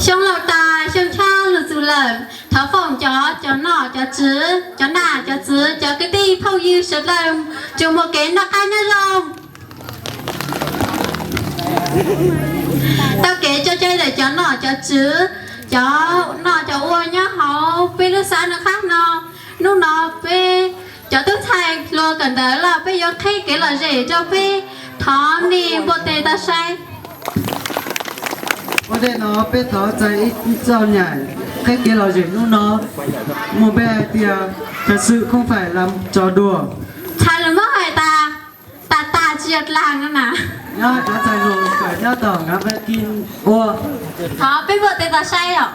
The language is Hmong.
Xyoo laus tas, xyoo tshiab lug txug lawm, thov foom cov, cov nom cov tswv, cov nam cov txwv, cov kwv tij phooj ywg sawv daws tsuas muaj kev noj qab nyob zoo. Tau kev tso cai ntawm cov nom cov tswv, cov nom cov ua nyob hauv peb lub xab nab qab no. Hnub no peb cov tub ntxhais hluas kawm ntawv los peb yuav qheb kev lom zem rau peb, thov nej npuaj tes tau saib. Ua ntej no peb thov txais ib txoj nyam qheb kev lom zem hnub no, mus npe hais tias thật sự không phải là trò đùa. Txhais lus Hmoob hais tas, tas tas tsis yog dlag no na. Nyob cov txhais lus kawm nyob tom Ngã Ba Kim ua. Thov peb npuaj tes tau saib os.